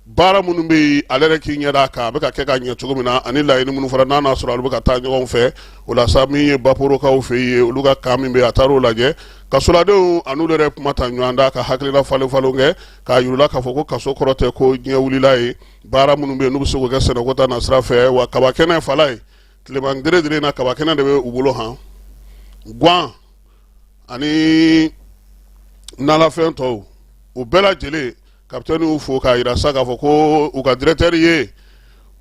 baara minnu bɛ yen, ale yɛrɛ k'i ɲɛ d'a kan, a bɛ ka kɛ ka ɲɛ cogo min na, ani laɲini minnu fɔra, n'a n'a sɔrɔ olu bɛ ka taa ɲɔgɔn fɛ. O la sa, min ye Baporokaw fɛ yen, olu ka camp min bɛ yen, a taar'o lajɛ. Kasoladenw an'olu yɛrɛ kuma ta ɲɔgɔn da ka hakilina falen falen kɛ k'a yir'u la k'a fɔ ko kaso kɔrɔ tɛ ko diɲɛ wulila ye. Baara minnu bɛ yen, n'u bɛ se k'o kɛ sɛnɛko ta nasira fɛ, wa kaba kɛnɛ fala ye tilema dere na, kaba kɛnɛ de bɛ u bolo han, guwan ani nalafɛn tɔw, o bɛɛ lajɛlen. Kapitɛni y'u fo k'a jira sa k'a fɔ ko u ka directeur ye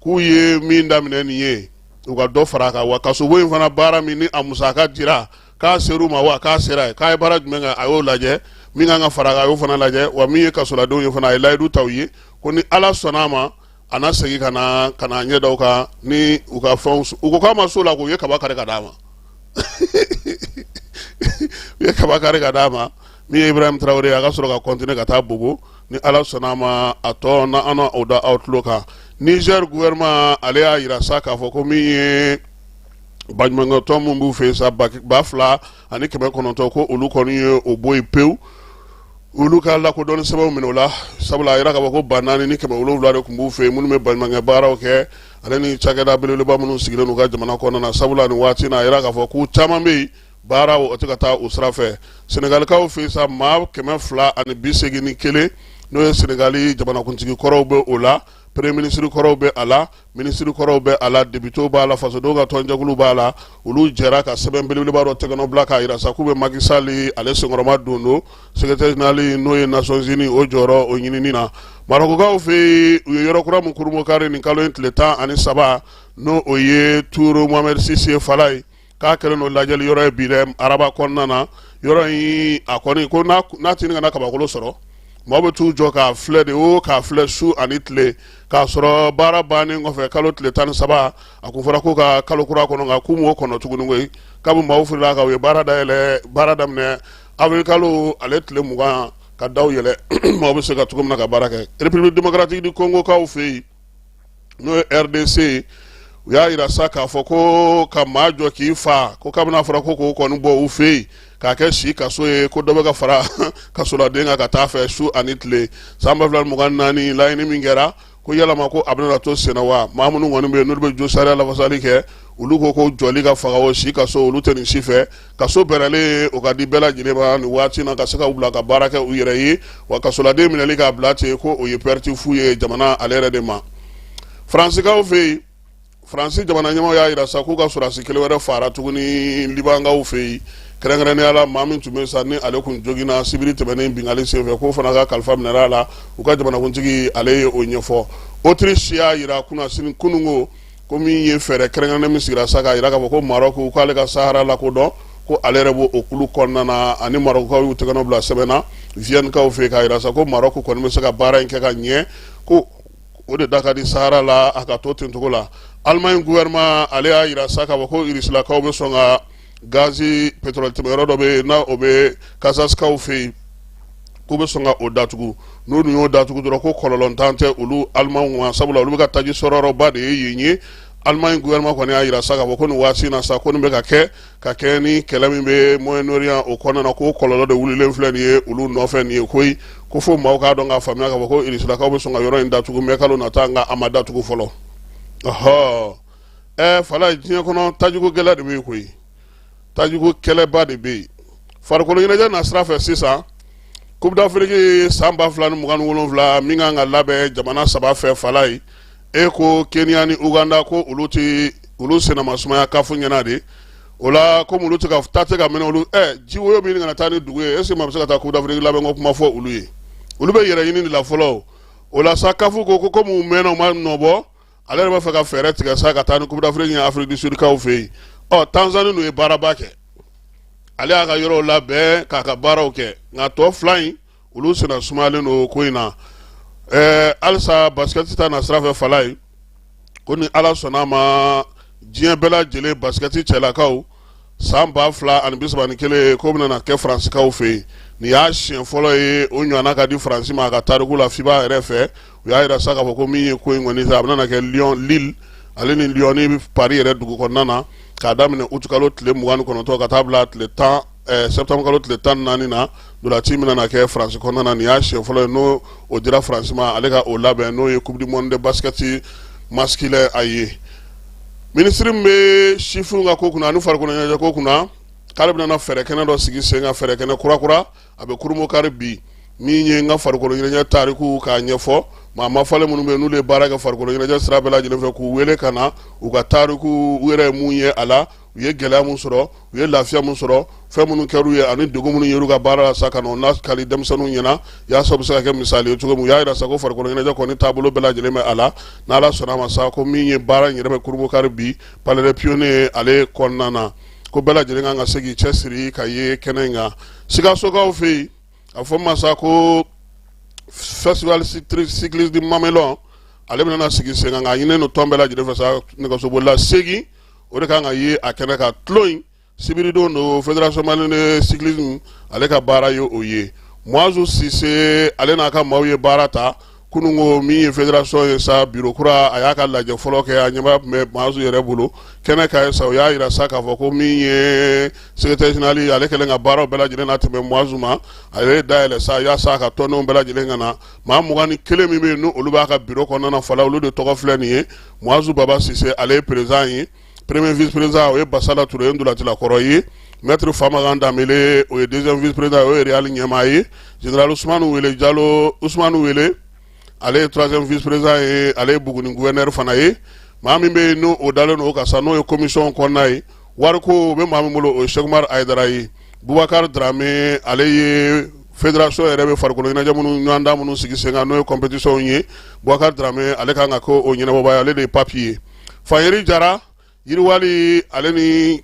k'u ye min daminɛ nin ye, u ka dɔ fara a kan. Wa kasobon in fana baara min ni a musaka dira, k'a ser'u ma wa k'a sera ye, k'a ye baara jumɛn kɛ, a y'o lajɛ, min kan ka fara a kan, a y'o fana lajɛ. Wa min ye kasoladenw ye fana, a ye layidu ta u ye ko ni Ala sɔnna a ma, a na segin ka na ka na ɲɛ da u kan ni u ka fɛnw. U ko k'a ma s'o la, k'u ye kaba kari ka d'a ma, u ye kaba kari ka d'a ma. Min ye Ibrahim Traoré ye, a ka sɔrɔ ka continuer ka taa Bobo. Ni Ala sɔnna a ma, a tɔ na an na o da aw tulo kan. Niger gouvernement, ale y'a jira sa k'a fɔ ko min ye baɲumankɛtɔn min b'u fɛ yen sa, 2900, ko olu kɔni ye o bɔ yen pewu, olu ka lakodɔnni sɛbɛnw minɛ o la, sabula a yira k'a fɔ ko 4700 de tun b'u fɛ yen, minnu bɛ baɲumankɛ baaraw kɛ, ale ni cakɛda belebeleba minnu sigilen n'u ka jamana kɔnɔna na, sabula nin waati na, a yira k'a fɔ k'u caman bɛ yen, baaraw o tɛ ka taa o sira fɛ. Senegalikaw fɛ yen sa, maa 281, n'o ye Senegali jamanakuntigi kɔrɔw bɛ o la, premier ministre kɔrɔw bɛ a la, minisiri kɔrɔw bɛ a la, députéw b'a la, fasodenw ka tɔnjɛkulu b'a la, olu jɛra ka sɛbɛn belebeleba dɔ tɛgɛnɔ bila k'a jira sa k'u bɛ Macky Sall ale senkɔrɔma don don secrétaire général, n'o ye Nations Unies, o jɔyɔrɔ o ɲinini na. Marɔkukaw fɛ yen, u ye yɔrɔ kura min kurunbonkari nin kalo in tile 13, n'o o ye Tour Mohamed VI ye fala ye, k'a kɛlen don lajɛli yɔrɔ ye bi dɛ, araba kɔnɔna na. Yɔrɔ in a kɔni ko n'a tɛ kana kabakolo sɔrɔ, maaw bɛ t'u jɔ k'a filɛ de o, k'a filɛ su ani tile, k'a sɔrɔ baara bannen kɔfɛ kalo tile 13, a kun fɔra ko ka kalo kura kɔnɔ, nka k'u m'o kɔnɔ tuguni koyi. Kabi maaw filila kan, u ye baara dayɛlɛ, baara daminɛ avril kalo ale tile 20, ka daw yɛlɛ maaw bɛ se ka cogo min na ka baara kɛ. République démocratique du Congo kaw fɛ yen, n'o ye RDC ye, u y'a jira sa k'a fɔ ko ka maa jɔ k'i fa, ko kabini a fɔra ko k'o kɔni bɔ u fɛ yen k'a kɛ si kaso ye, ko dɔ bɛ ka fara kasoladen kan ka taa fɛ su ani tile. San 2024 laɲini min kɛra, ko yalama ko a bɛna to senna wa? Maa minnu kɔni bɛ yen, n'olu bɛ jo sariya lafasali kɛ, olu ko ko jɔli ka faga o si kaso, olu tɛ nin si fɛ. Kaso bɛrɛlen o ka di bɛɛ lajɛlen ma nin waati na, ka se ka u bila ka baara kɛ u yɛrɛ ye. Wa kasoladen minɛli k'a bila ten, ko o ye perte fu ye jamana ale yɛrɛ de ma. Faransikaw fɛ yen, Faransi jamana ɲɛmaaw y'a jira sa k'u ka sɔrɔdasi kelen wɛrɛ faara tuguni Libankaw fɛ yen, kɛrɛnkɛrɛnnenya la maa min tun bɛ sa ni ale kun joginna sibiri tɛmɛnen binkanni senfɛ, k'o fana ka kalifa minɛra a la. U ka jamanakuntigi ale ye o ɲɛfɔ. Autriche y'a jira kunasini kununko ko min ye fɛɛrɛ kɛrɛnkɛrɛnnen min sigira sa k'a jira k'a fɔ ko Maroc k'ale ka Sahara lakodɔn, ko ale yɛrɛ b'o o kulu kɔnɔna na, ani Maroc-kaw y'u tɛgɛnɔ bila sɛbɛn na Vienne-kaw fɛ k'a jira sa ko Maroc kɔni bɛ se ka baara in kɛ ka ɲɛ, ko o de da ka di Sahara la, a ka to ten cogo la. Allemagne gouvernement ale y'a jira sa k'a fɔ ko Irisilakaw bɛ sɔn ka gazi pétrole tɛmɛyɔrɔ dɔ bɛ yen, n'a o bɛ Kazakhskaw fɛ yen, k'u bɛ sɔn ka o datugu. N'u dun y'o datugu dɔrɔn, ko kɔlɔlɔntan tɛ olu Alimanw ma, sabula olu bɛ ka taji sɔrɔyɔrɔba de ye yen ye. Allemagne gouvernement kɔni y'a jira sa k'a fɔ ko nin waati in na sa, ko nin bɛ ka kɛ ka kɛ ni kɛlɛ min bɛ Moyen-Orient o kɔnɔna na, k'o kɔlɔlɔ de wulilen filɛ nin ye olu nɔfɛ nin ye koyi. Ko fo maaw k'a dɔn k'a faamuya k'a fɔ ko Irisilakaw bɛ sɔn ka yɔrɔ in datugu mɛ kalo nata, nka a ma datugu fɔlɔ. Ɔhɔ ɛ fala, diɲɛ kɔnɔ tajiko gɛlɛya de bɛ yen koyi, tajiko kɛlɛba de bɛ yen. Farikolo ɲɛnajɛ na sira fɛ sisan, Coupe d'Afrique san 2027 min kan ka labɛn jamana saba fɛ fala ye, e ko Kenya ni Uganda, ko olu tɛ olu senama sumaya CAF ɲɛna de o la, komi olu tɛ ka taa tɛ ka minɛ olu ji woyo min kana taa ni dugu ye. Est-ce que maa bɛ se ka taa Coupe d'Afrique labɛn ko kuma fɔ olu ye? Olu bɛ yɛrɛ ɲini de la fɔlɔ. O la sa, CAF ko komi u mɛnna u ma nɔ bɔ, ale yɛrɛ b'a fɛ ka fɛɛrɛ tigɛ sa ka taa ni Coupe d'Afrique ye Afrique du Sud kaw fɛ yen. Ɔ Tanzanie n'u ye baaraba kɛ, ale y'a ka yɔrɔw labɛn k'a ka baaraw kɛ, nka tɔ fila in olu senna sumayalen don ko in na. Ɛɛ halisa basket ta na sira fɛ fala ye. Ko ni Ala sɔnna a ma, diɲɛ bɛɛ lajɛlen basikɛti cɛlakaw san 2031, ko bɛna kɛ Faransikaw fɛ yen. Nin y'a siɲɛ fɔlɔ ye o ɲɔgɔnna ka di Faransi ma a ka tariku la FIBA yɛrɛ fɛ. U y'a yira sa k'a fɔ ko min ye ko in kɔni sa, a bɛna kɛ Lyon, Lille ale ni Lyon ni Paris yɛrɛ dugu kɔnɔna na, k'a daminɛ utikalo tile 29 ka taa bila tile 10, septembre kalo tile 14 na. Ntolanci bɛna kɛ Faransi kɔnɔna na. Nin y'a siɲɛ fɔlɔ ye n'o o dira Faransi ma, ale ka o labɛn, n'o ye Coupe du monde de basket masculin. A ye minisiri min bɛ sifinw ka ko kunna ani farikolo ɲɛnajɛ ko kunna, k'ale bɛna fɛɛrɛ kɛnɛ dɔ sigi sen kan, fɛɛrɛ kɛnɛ kurakura. A bɛ Kurumokari bi, min ye n ka farikolo ɲɛnajɛ tariku k'a ɲɛfɔ maa mafalen minnu bɛ yen, n'olu ye baara kɛ farikolo ɲɛnajɛ sira bɛɛ lajɛlen fɛ, k'u wele ka na u ka tariku, u yɛrɛ ye mun ye a la, u ye gɛlɛya mun sɔrɔ, u ye lafiya mun sɔrɔ, fɛn minnu kɛr'u ye ani degun minnu yer'u ka baara la sa, ka n'o lakali denmisɛnninw ɲɛna, yaasa u bɛ se ka kɛ misali ye cogo min. U y'a yira sa ko farikolo ɲɛnajɛ kɔni taabolo bɛɛ lajɛlen bɛ a la. N'Ala sɔnna a ma sa, ko min ye baara in yɛrɛ bɛ Kurumokari bi, Palais des Pionniers ale kɔnɔna na, ko bɛɛ lajɛlen kan ka se k'i cɛsiri ka ye kɛnɛ in kan. Sikasokaw fɛ yen, a fɔ ma sa ko festival cycliste du Mamelon, ale bɛna sigi sen kan, k'a ɲini no tɔn bɛɛ lajɛlen fɛ sa, nɛgɛsobolila 8 o de kan ka ye a kɛnɛ kan. Tulon in sibiridon don, Fédération malienne de cyclisme ale ka baara ye o ye. Muazu Sise, ale n'a ka maaw ye baara ta kununko. Min ye fédération ye sa, bureau kura, a y'a ka lajɛ fɔlɔ kɛ, a ɲɛmaa tun bɛ Muazu yɛrɛ bolo kɛnɛ kan ye sa. O y'a yira sa k'a fɔ ko min ye secrétaire général, ale kɛlen ka baaraw bɛɛ lajɛlen na tɛmɛ Muazu ma, a ye dayɛlɛ sa yaasa a ka tɔndenw bɛɛ lajɛlen ka na. Maa 21 min bɛ yen, n'olu b'a ka bureau kɔnɔna na fɔlɔ, olu de tɔgɔ filɛ nin ye: Muazu Baba Sise, ale ye président ye. Premier vice président, o ye Basala Ture ye, ntolacila kɔrɔ ye. Maître Famakan Danbele, o ye deuxième vice président, o ye Real ɲɛmaa ye. Général Usmanu Wele Jalo, Usmanu Wele, ale ye troisième vice président ye, ale ye Buguni gouverneur fana ye. Maa min bɛ yen, n'o o dalen don o kan sa, n'o ye commission kɔnɔna ye, wariko o bɛ maa min bolo, o ye Sekumar Ayidara ye. Bubakar Darame, ale ye fédération yɛrɛ bɛ farikolo ɲɛnajɛ minnu ɲɔgɔndan minnu sigi sen kan, n'o ye compétition ye, Bubakar Darame, ale kan ka kɛ o ɲɛnabɔbaa ye, ale de ye papi ye. Fanyeri Jara, yiriwali ale ni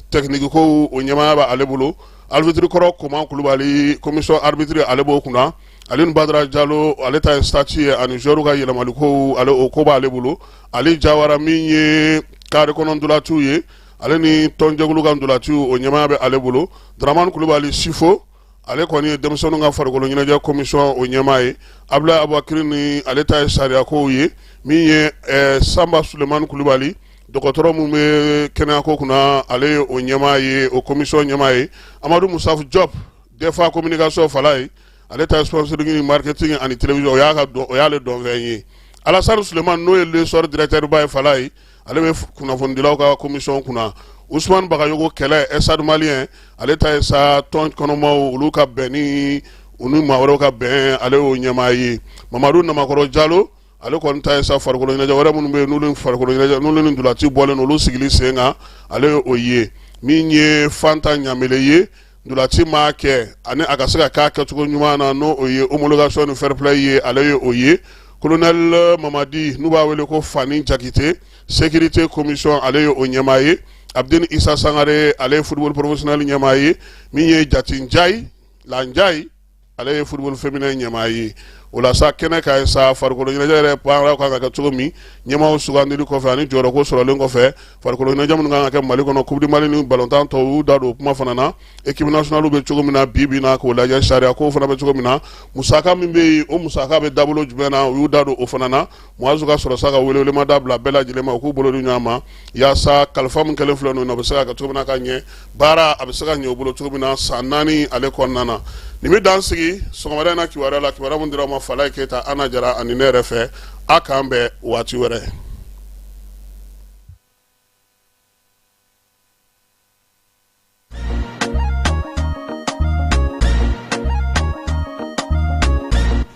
technique kow, o ɲɛmaaya bɛ ale bolo. Arbitre kɔrɔ Koman Kulubali, commission arbitre, ale b'o kunna. Ale ni Badara Jalo, ale ta ye statut ye ani joueur ka yɛlɛmali kow, ale o ko b'ale bolo. Ale Jawara, min ye carré kɔnɔ ntolaciw ye, ale ni tɔnjɛkulu ka ntolaciw, o ɲɛmaaya bɛ ale bolo. Dramani Kulubali Sifo, ale kɔni ye denmisɛnninw ka farikolo ɲɛnajɛ commission o ɲɛmaa ye. Abulayi Abubakari ni ale ta ye sariya kow ye. Min ye Sanba Sulemani Kulubali, dɔgɔtɔrɔ min bɛ kɛnɛyako kunna, ale ye o ɲɛmaa ye, o commission ɲɛmaa ye. Amadu Musafu Jɔp, DFA communication fala ye, ale ta ye sponsoring ni marketing ani télévision, o y'a ka o y'ale dɔnfɛn ye. Alasani Sulemani, n'o ye L'Essor directeur ba ye fala ye, ale bɛ kunnafonidilaw ka commission kunna. Usumani Bagayogo Kɛlɛ, Stade Malien, ale ta ye sa tɔn kɔnɔmaw olu ka bɛn ni u ni maa wɛrɛw ka bɛn, ale y'o ɲɛmaa ye. Mamadu Namakɔrɔ Jalo, ale kɔni ta ye sa farikolo ɲɛnajɛ wɛrɛ minnu bɛ yen, n'olu farikolo ɲɛnajɛ, n'olu ni ntolaci bɔlen don, olu sigili sen kan, ale ye o ye. Min ye Fanta Ɲamele ye, ntolaci maa kɛ ani a ka se ka k'a kɛcogo ɲuman na, n'o o ye homologation ni fair play ye, ale ye o ye. Colonel Mamadi, n'u b'a wele ko Fani Jakite, sécurité commission, ale ye o ɲɛmaa ye. Abdini Isa Sangare, ale ye football professionnel ɲɛmaa ye. Min ye Jati Njayi Lanjayi, ale ye football féminin ɲɛmaa ye. O la sa, kɛnɛ ka ye sa, farikolo ɲɛnajɛ yɛrɛ baaraw kan ka kɛ cogo min, ɲɛmaaw sugandili kɔfɛ ani jɔyɔrɔko sɔrɔlen kɔfɛ, farikolo ɲɛnajɛ minnu kan ka kɛ Mali kɔnɔ, Coupe du Mali ni balontan tɔw, u y'u da don o kuma fana na. Équipe nationale bɛ cogo min na bi bi in na, k'o lajɛ, sariya kow fana bɛ cogo min na, musaka min bɛ yen, o musaka bɛ dabolo jumɛn na, u y'u da don o fana na. Muazu ka sɔrɔ sa ka welewelema da bila bɛɛ lajɛlen ma, u k'u bolo di ɲɔgɔn ma yaasa kalifa min kɛlen filɛ nin ye, a bɛ se ka kɛ cogo min na ka ɲɛ, baara a bɛ se ka ɲɛ u bolo cogo min na san 4 ale kɔnɔna na. Nin bɛ dan sigi sɔgɔmada in na kibaruya la, kibaruya min dira aw ma Falaye Keyita, Ana Jara ani ne yɛrɛ fɛ. A k'an bɛn waati wɛrɛ.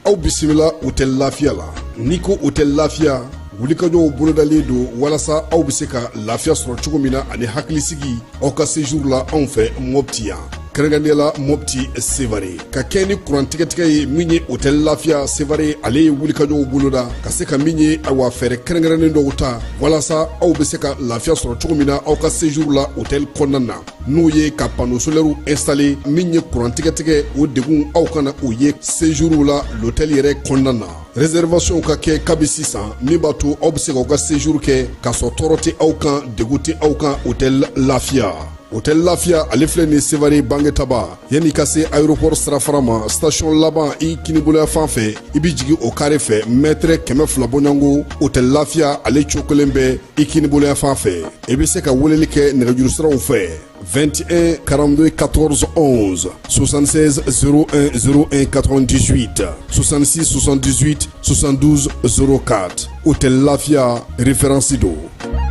Aw bisimila Hôtel Lafiya la. N'i ko Hôtel Lafiya, wulikajɔw bolodalen don walasa aw bɛ se ka lafiya sɔrɔ cogo min na ani hakilisigi aw ka séjour la anw fɛ Mopti yan, kɛrɛnkɛrɛnnenya la Mopti Sevare. Ka kɛ ni kuran tigɛtigɛ ye, min ye Hôtel Lafiya Sevare, ale ye wulikajɔw boloda ka se ka min ye, awa, fɛɛrɛ kɛrɛnkɛrɛnnen dɔw ta walasa aw bɛ se ka lafiya sɔrɔ cogo min na aw ka séjour la hôtel kɔnɔna na, n'o ye ka panneau solaire installer. Min ye kuran tigɛtigɛ, o degun aw kana o ye séjour la l'hôtel yɛrɛ kɔnɔna na. Réservation ka kɛ kabi sisan, min b'a to aw bɛ se k'aw ka séjour kɛ k'a sɔrɔ tɔɔrɔ tɛ aw kan, degun tɛ aw kan. Hôtel Lafiya, Hôtel Lafiya, ale filɛ nin Sevare Bangetaba, yanni ka se aéroport sirafara ma, station laban, i kiniboloya fan fɛ, i bɛ jigin o carré fɛ, mètre 200 bɔɲɔgɔnko, Hôtel Lafiya ale cokolen bɛ i kiniboloya fan fɛ. I bɛ se ka weleli kɛ nɛgɛjuru siraw fɛ: 21 42 14 11, 76 01 01 98, 66 78 72 04. Hôtel Lafia, référence don.